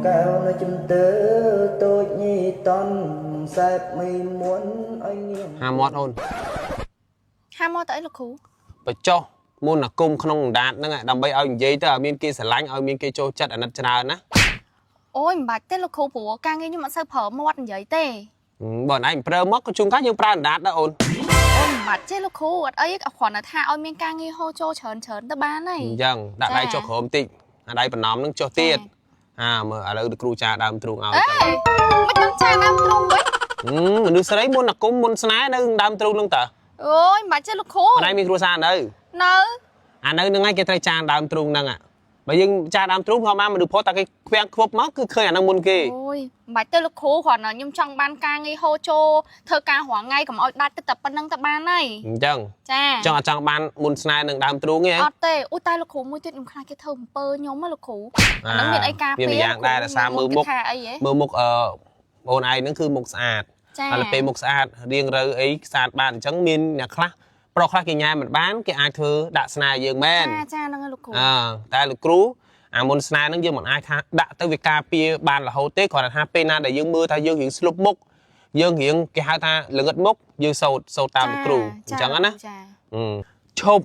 កែវនៅជំទើតូចញីតន់សែបមីមួនឲ្យនាង ហាមាត់អូន ហាមកទៅអីលោកគ្រូ បញ្ចុះមន្តអាគមក្នុងអណ្ដាតហ្នឹងដើម្បីឲ្យនិយាយទៅឲ្យមានគេស្រឡាញ់ឲ្យមានគេចូលចិត្តអាណិតច្រើនណា អូយមិនបាច់ទេលោកគ្រូព្រោះការងារខ្ញុំអត់សូវប្រើមាត់និយាយទេ បើឯងប្រើមកក៏ជួនកាលយើងប្រើអណ្ដាតដែរអូន អូយមិនបាច់ទេលោកគ្រូអត់អីគ្រាន់តែថាឲ្យមានការងារហូរចូលច្រើនច្រើនទៅបានហើយ អញ្ចឹងដាក់ដៃចុះក្រោមតិចអាដៃបណ្ណំហ្នឹងចុះទៀតអាមើលឥឡូវគ្រូចាដើមទ្រូងឲ្យ អេមិនដឹងចាដើមទ្រូងវិញ មនុស្សស្រីមុនអាគមមុនស្នេហ៍នៅដើមទ្រូងហ្នឹងតើ អូយមិនបាច់ទេលោកគ្រូ អនឯងមានគ្រួសារនៅ នៅ អានៅហ្នឹងឯងគេត្រូវចាដើមទ្រូងហ្នឹងបើយើងចាដើមទ្រូងផងមកមនុស្សផុតតែគេខ្វាំងខ្វប់មកគឺឃើញអាហ្នឹងមុនគេ អូយមិនបាច់ទេលោកគ្រូគ្រាន់តែខ្ញុំចង់បានការងារហូរចូលធ្វើការរាល់ថ្ងៃកុំឲ្យដាច់ទៅតែប៉ុណ្្នឹងទៅបានហើយ អញ្ចឹង ចា ចង់អត់ចង់បានមុនស្នេហ៍នឹងដើមទ្រូងទេ អត់ទេអូតែលោកគ្រូមួយទៀតខ្ញុំខ្លាចគេធ្វើអំពើខ្ញុំហ៎លោកគ្រូអាហ្នឹងមានអីការពារ មានម្យ៉ាងដែរដោយសារមើលមុខ ថាអីហ៎ មើលមុខអឺបងឯងហ្នឹងគឺមុខស្អាត ចា ហើយពេលមុខស្អាតរៀងរូវអីស្អាតបានអញ្ចឹងមានអ្នកខ្លះប្រុសខ្លះគេញ៉ែមិនបានគេអាចធ្វើដាក់ស្នេហ៍យើងមែន ចាចាហ្នឹងហើយលោកគ្រូ អើតែលោកគ្រូអាមុនស្នេហ៍ហ្នឹងយើងមិនអាចថាដាក់ទៅវាការពារបានរហូតទេគ្រាន់តែថាពេលណាដែលយើងមើលថាយើងរៀងស្លុបមុខយើងរៀងគេហៅថាល្ងិតមុខយើងសូត្រសូត្រតាមលោកគ្រូអញ្ចឹងណា ចា ឈប់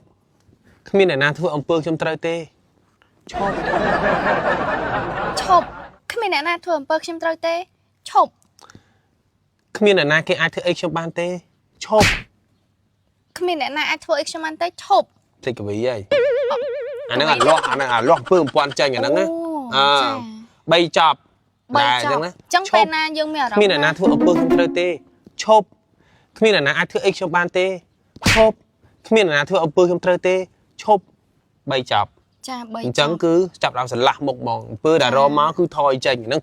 គ្មានអ្នកណាធ្វើអំពើខ្ញុំត្រូវទេឈប់ ឈប់គ្មានអ្នកណាធ្វើអំពើខ្ញុំត្រូវទេឈប់ គ្មានអ្នកណាគេអាចធ្វើអីខ្ញុំបានទេឈប់ គ្មានអ្នកណាអាចធ្វើអីខ្ញុំបានទេឈប់ តិចកវីហើយអាហ្នឹងអាលាស់អាហ្នឹងអាលាស់អំពើអំពាន់ចេញអាហ្នឹងណាអើ ចា បីចប់ បី ដែរ ចប់ អញ្ចឹងណា ចឹងពេលណាយើងមានអារម្មណ៍ គ្មានអ្នកណាធ្វើអំពើខ្ញុំត្រូវទេឈប់គ្មានអ្នកណាអាចធ្វើអីខ្ញុំបានទេឈប់គ្មានអ្នកណាធ្វើអំពើខ្ញុំត្រូវទេឈប់បីចប់ ចាបី អញ្ចឹងគឺចាប់ដើមស្រឡះមុខហ្មងអំពើដែលរមកគឺថយចេញហ្នឹង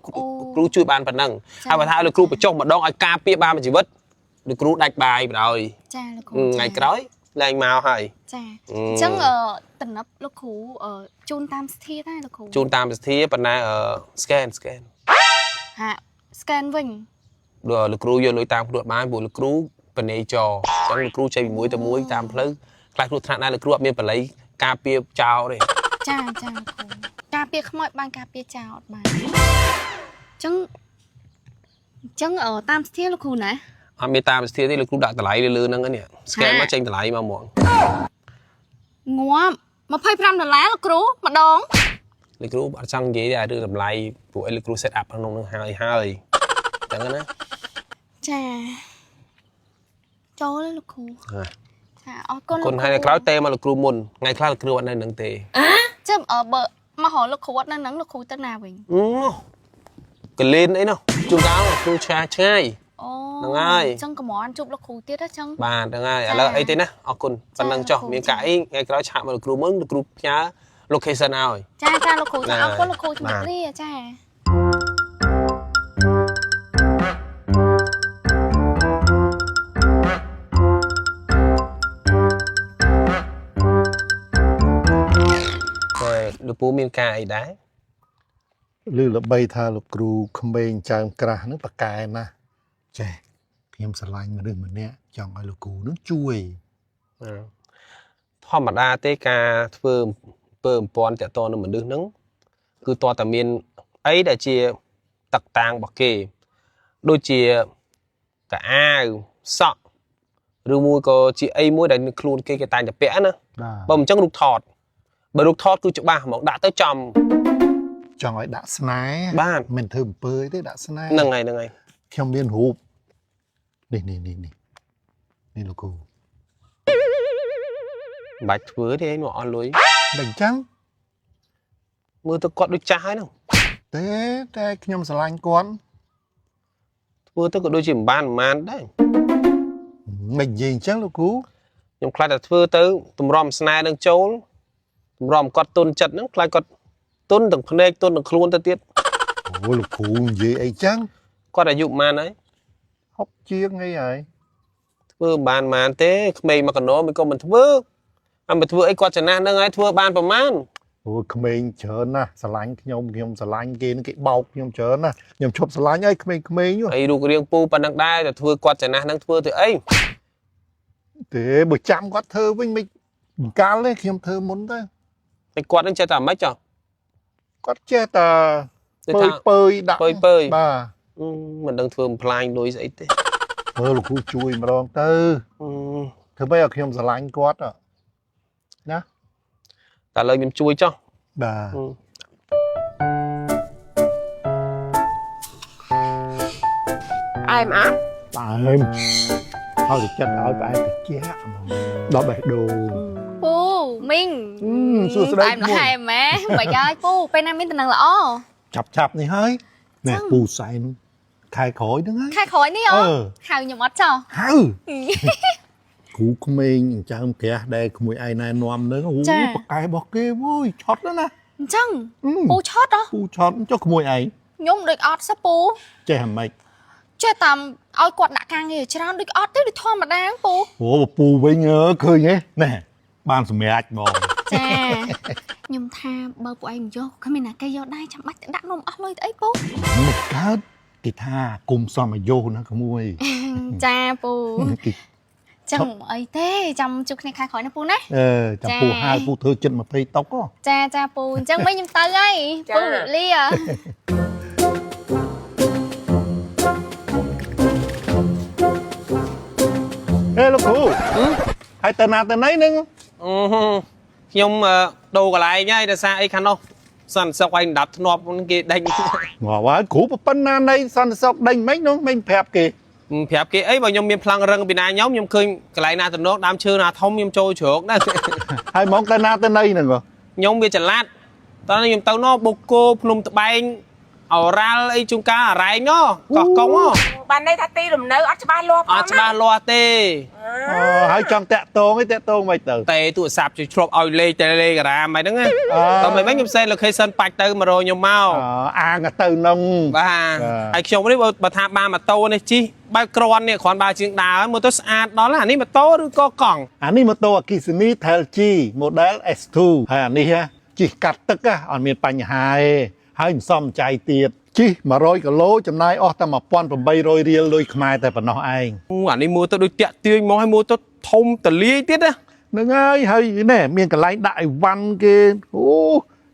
គ្រូជួយបានប៉ុណ្ណឹងហើយបើថាឲ្យលោកគ្រូបញ្ចុះម្ដងឲ្យការពារបានមួយជីវិតលោកគ្រូដាច់បាយបណ្ដោយ ចាលោកគ្រូ ថ្ងៃក្រោយលែងមកហើយ ចាអញ្ចឹងអឺតំណប់លោកគ្រូអឺជូនតាមស្ធាដែរលោកគ្រូ ជូនតាមសទ្ធាប៉ុន្តែអឺ scan scan ហាក់ scan វិញ ដូចលោកគ្រូយកលុយតាមខ្លួនបានព្រោះលោកគ្រូបនេចរអញ្ចឹងលោកគ្រូចេញពីមួយទៅមួយតាមផ្លូវខ្លះគ្រោះថ្នាក់ដែរលោកគ្រូអត់មានបល័យការពារចោលទេ ចាចាលោកគ្រូការពារខ្មោចបានការពារចោលអត់បានអញ្ចឹងអញ្ចឹងអឺតាមស្ធាលោកគ្រូណា អត់មានតាមសទ្ធាទេលោកគ្រូដាក់តម្លៃលើលើហ្នឹងនេះ scan មកចេញតម្លៃមកហ្មង ងាប់25ដុល្លារលោកគ្រូម្ដង លោកគ្រូអត់ចង់និយាយទេអារឿងតម្លៃព្រោះអីលោកគ្រូ set up ក្នុងហ្នឹងហើយហើយអញ្ចឹងណា ចាចូលហើយលោកគ្រូ ហា ចាអរគុណ គុណហើយនៅក្រោយទេមកលោកគ្រូមុនថ្ងៃខ្លះលោកគ្រូអត់នៅនឹងទេ ចាំអឺបើមករកលោកគ្រូអត់នៅហ្នឹងលោកគ្រូទៅណាវិញ អូកលៀនអីនោះជួនកាលលោកគ្រូឆ្ងាយឆ្ងាយ អូ ហ្នឹងហើយ អញ្ចឹងកំរជួបលោកគ្រូទៀតហ៎ចឹង បាទហ្នឹងហើយឥឡូវអីទេណាអរគុណប៉ុណ្ណឹងចុះមានកាក់អីថ្ងៃក្រោយឆាកមកលោកគ្រូមុនលោកគ្រូផ្ញើ location ឲ្យ ចាចាលោកគ្រូចា ហ្នឹង អរគុណលោកគ្រូជំរាប បាទ លាចា តែលោកពូមានការអីដែរ ឮល្បីថាលោកគ្រូក្មេងចើមក្រាស់ហ្នឹងប៉កែណាស់ចេះខ្ញុំស្រឡាញ់មនុស្សម្នាក់ចង់ឲ្យលោកគ្រូហ្នឹងជួយ ធម្មតាទេការធ្វើអំពើអំព័ន្ធតាក់ទងនឹងមនុស្សហ្នឹងគឺតើតែមានអីដែលជាតឹកតាងរបស់គេដូចជាកអាវសក់ឬមួយក៏ជាអីមួយដែលខ្លួនគេគេតែងតែពាក់ណា បាទ បើមិនអញ្ចឹងរូបថតបើរូបថតគឺច្បាស់ហ្មងដាក់ទៅចំ ចង់ឲ្យដាក់ស្នេហ៍ បាទ មិនធ្វើអំពើទេដាក់ស្នេហ៍ ហ្នឹងហើយហ្នឹងហើយ ខ្ញុំមានរូបនេះនេះនេះនេះនេះលោកគ្រូ មិនបាច់ធ្វើទេឯងមកអស់លុយ មិនអញ្ចឹង មើលទៅគាត់ដូចចាស់ហើយហ្នឹង ទេតែខ្ញុំស្រឡាញ់គាត់ ធ្វើទៅក៏ដូចជាមិនបានប្រហែលដែរ មិននិយាយអញ្ចឹងលោកគ្រូ ខ្ញុំខ្លាចតែធ្វើទៅតម្រាំស្នេហ៍នឹងចូលតម្រាំគាត់ទុនចិត្តហ្នឹងខ្លាចគាត់ទុនទាំងភ្នែកទុនទាំងខ្លួនទៅទៀត អូលោកគ្រូនិយាយអីចឹង គាត់អាយុប៉ុន្មានហើយ ហុកជាងអីហើយ ធ្វើមិនបានប៉ុន្មានទេក្មេងមកកណោមិនក៏មិនធ្វើអាមិនធ្វើអីគាត់ចំណាស់ហ្នឹងហើយធ្វើបានប្រហែល អូក្មេងច្រើនណាស់ស្រឡាញ់ខ្ញុំខ្ញុំស្រឡាញ់គេនឹងគេបោកខ្ញុំច្រើនណាស់ខ្ញុំឈប់ស្រឡាញ់ហើយក្មេងៗនោះ ហើយរូបរាងពូប៉ុណ្ណឹងដែរតែធ្វើគាត់ចំណាស់ហ្នឹងធ្វើទៅអី ទេបើចាំគាត់ធ្វើវិញមិនកាលទេខ្ញុំធ្វើមុនទៅ តែគាត់ហ្នឹងចេះតែអាម៉េចចុះ គាត់ចេះតែ ដូចថា ពើយពើយដាក់ ពើយពើយ បាទ អឺមិនដឹងធ្វើបំផ្លាញលុយស្អីទេ មើលលោកគ្រូជួយម្ដងទៅ អឺ ធ្វើម៉េចឲ្យខ្ញុំស្រឡាញ់គាត់ហ៎ណា តែឥឡូវខ្ញុំជួយចុះ បាទ អឺ អែមអត់ ផ្អែមហើយទៅចិត្តឲ្យផ្អែមតិចហ្មងដល់បេះដូង ពូមីង អឺសួស្តី ផ្អែមល្ហែមម៉ែមិនហើយពូពេលណាមានតំណែងល្អ ចាប់ឆាប់នេះហើយណែ ចឹង ពូសែនខែក្រោយហ្នឹងហើយ ខែក្រោយនេះ អឺ អូហៅខ្ញុំអត់ចោះ ហៅគ្រូក្មេងអញ្ចឹងក្រាស់ដែលក្មួយឯងណែនាំហ្នឹងអូ ចា ប៉កែរបស់គេអូយឆត់ណាស់ណា អញ្ចឹង អឺ ពូឆត់ហ៎ ពូឆត់ចុះក្មួយឯង ខ្ញុំដូចអត់សោះពូ ចេះអាម៉េច ចេះតាមឲ្យគាត់ដាក់ការងារច្រើនដូចអត់ទេដូចធម្មតាពូ អូពូវិញអើឃើញទេណែបានសម្រេចហ្មង ចាខ្ញុំថាបើពួកឯងមិនយកគ្មានណាគេយកដែរចាំបាច់ទៅដាក់នំអស់លុយទៅអីពូ មិនកើតគេថាគុំសមអាយុណាក្មួយ ចាពូ គេ ចឹងអីទេចាំជួបគ្នាខែក្រោយណាពូណា អឺចាំពូហៅពូធ្វើចិត្ត20តុកហ៎ ចាចាពូអញ្ចឹងវិញខ្ញុំទៅហើយពូលា ហេលោកគ្រូហើយទៅណាទៅណីហ្នឹង អឺហឺខ្ញុំអឺដូរកន្លែងហើយដោយសារអីខាងនោះសន្តិសុខឯងដាប់ធ្នាប់ហ្នឹងគេដេញ ងាប់ហើយគ្រូប៉ុណ្ណាណីសន្តិសុខដេញមិននោះមិនប្រាប់គេ ប្រាប់គេអីបើខ្ញុំមានប្លង់រឹងពីណាខ្ញុំខ្ញុំឃើញកន្លែងណាតំណងដើមឈើណាធំខ្ញុំចូលជ្រកដែរ ហើយហ្មងទៅណាទៅណីហ្នឹងហ៎ ខ្ញុំវាចល័តតោះនេះខ្ញុំទៅណោះបុកគោភ្នំត្បែងអូរ៉ាល់អីជួនកាលអរ៉ែងណោះកោះកុងណោះ បានន័យថាទីលំនៅអត់ច្បាស់លាស់ផង អត់ច្បាស់លាស់ទេ អឺហើយចង់តាក់តងអីតាក់តងមិនទៅ តែទូរស័ព្ទជួយឆ្លប់ឲ្យលេខ Telegram អីហ្នឹងណា អឺ តោះមិនវិញខ្ញុំ send location បាច់ទៅមករកខ្ញុំមក អអាងទៅនឹង បាទ បាទ ហើយខ្ញុំនេះបើថាបានម៉ូតូនេះជិះបែបក្រាន់នេះគ្រាន់បើជាងដើរមើលទៅស្អាតដល់ណាអានេះម៉ូតូឬក៏កង់ អានេះម៉ូតូអគ្គិសនី Telg model S2 ហើយអានេះហ៎ជិះកាត់ទឹកហ៎អត់មានបញ្ហាទេហើយមិនសមចៃទៀតជិះ100គីឡូចំណាយអស់តែ1800រៀលលុយខ្មែរតែប៉ុណ្ណោះឯង អូអានេះមើលទៅដូចតាក់ទាញមកហើយមើលទៅធំតលាយទៀតណា ហ្នឹងហើយហើយណែមានកន្លែងដាក់អីវ៉ាន់គេអូ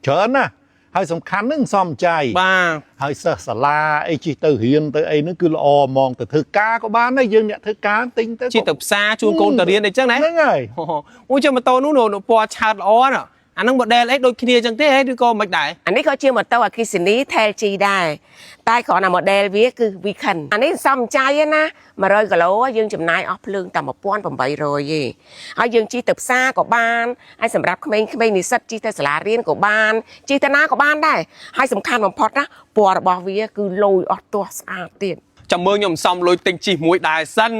ច្រើនណាស់ហើយសំខាន់ហ្នឹងសំចៃ បាទ ហើយសិស្សសាលាអីជិះទៅរៀនទៅអីហ្នឹងគឺល្អហ្មងទៅធ្វើការក៏បានដែរយើងអ្នកធ្វើការទិញទៅ ជិះទៅផ្សារជួនកូនទៅរៀនអីចឹងណា ហ្នឹងហើយ អូចាំម៉ូតូនោះនោះពណ៌ឆើតល្អណាស់អាហ្នឹង model អីដូចគ្នាចឹងទេហីឬក៏មិនដែរ អានេះក៏ជាម៉ូតូអគ្គិសនី Telg ដែរតែគ្រាន់តែ model វាគឺ Weekend អានេះសំចៃណា100គីឡូយើងចំណាយអស់ភ្លើងតែ1800ទេហើយយើងជិះទៅផ្សារក៏បានហើយសម្រាប់ក្មេងៗនិស្សិតជិះទៅសាលារៀនក៏បានជិះទៅណាក៏បានដែរហើយសំខាន់បំផុតណាពណ៌របស់វាគឺលយអស់ទាស់ស្អាតទៀត ចាំមើលខ្ញុំសំលុយទិញជិះមួយដែរសិន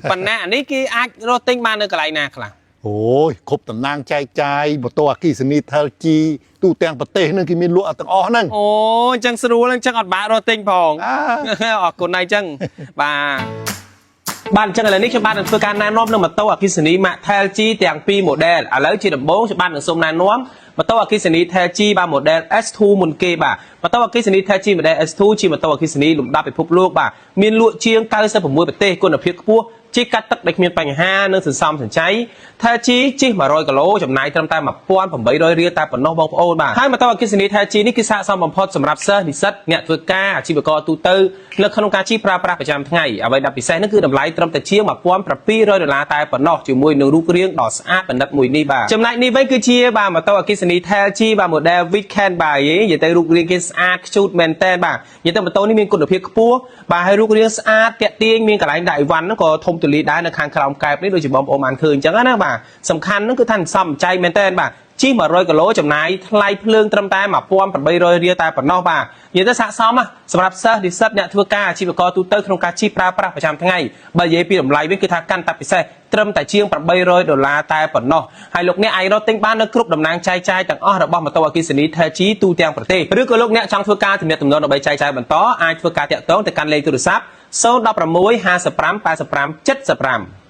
ប៉ុន្តែអានេះគេអាចរកទិញបាននៅកន្លែងណាខ្លះ អូយគ្រប់តំណាងចែកចាយម៉ូតូអគ្គិសនី Telg ទូទាំងប្រទេសហ្នឹងគេមានលក់ទាំងអស់ហ្នឹង អូអញ្ចឹងស្រួលអញ្ចឹងអត់បាក់រកទិញផង អើ អរគុណណាស់អញ្ចឹងបាទបាទអញ្ចឹងឥឡូវនេះខ្ញុំបាទនឹងធ្វើការណែនាំនៅម៉ូតូអគ្គិសនី ម៉ាក Telg ទាំងពីរ model ឥឡូវជាដំបូងខ្ញុំបាទនឹងសូមណែនាំម៉ូតូអគ្គិសនី Telg បាទ model S2 មុនគេបាទម៉ូតូអគ្គិសនី Telg model S2 ជាម៉ូតូអគ្គិសនីលំដាប់ពិភពលោកបាទមានលក់ជាង96ប្រទេសគុណភាពខ្ពស់ជិះកាត់ទឹកដោយគ្មានបញ្ហានិងសន្សំសំចៃ Telg ជិះ100គីឡូចំណាយត្រឹមតែ1800រៀលតែប៉ុណ្ណោះបងប្អូនបាទហើយម៉ូតូអគ្គិសនី Telg នេះគឺស័ក្តិសមបំផុតសម្រាប់សិស្សនិស្សិតអ្នកធ្វើការអាជីវករទូទៅនៅក្នុងការជិះប្រើប្រាស់ប្រចាំថ្ងៃអ្វីដែលពិសេសនោះគឺតម្លៃត្រឹមតែជាង1700ដុល្លារតែប៉ុណ្ណោះជាមួយនឹងរូបរាងដ៏ស្អាតប្រណិតមួយនេះបាទចំណែកនេះវិញគឺជាបាទម៉ូតូអគ្គិសនី Telg បាទ model Weekend បាទនិយាយទៅរូបរាងគេស្អាតខ្ជូតមែនតើបាទនិយាយទៅម៉ូតូនេះមានគុណភាពខ្ពស់បាទហើយរូបរាងស្អាតទាក់ទាញមានកន្លែងដាក់អីវ៉ាន់ហ្នឹងក៏ធំទូលាយដែរនៅខាងក្រោមកែបនេះដូចជាបងប្អូនបានឃើញអញ្ចឹងណាបាទសំខាន់ហ្នឹងគឺថាសំចៃមែនតើបាទជិះ100គីឡូចំណាយថ្លៃភ្លើងត្រឹមតែ1800រៀលតែប៉ុណ្ណោះបាទនិយាយទៅស័ក្តិសមណាសម្រាប់សិស្សនិស្សិតអ្នកធ្វើការអាជីវករទូទៅក្នុងការជិះប្រើប្រាស់ប្រចាំថ្ងៃបើនិយាយពីតម្លៃវិញគឺថាកាន់តែពិសេសត្រឹមតែជាង800ដុល្លារតែប៉ុណ្ណោះហើយលោកអ្នកអាចរកទិញបាននៅគ្រប់តំណាងចែកចាយទាំងអស់របស់ម៉ូតូអគ្គិសនី Telg ទូទាំងប្រទេសឬក៏លោកអ្នកចង់ធ្វើការទំនាក់ទំនងដើម្បីចែកចាយបន្តអាចធ្វើការតាក់ទងទៅកាន់លេខទូរស័ព្ទ016 55 85 75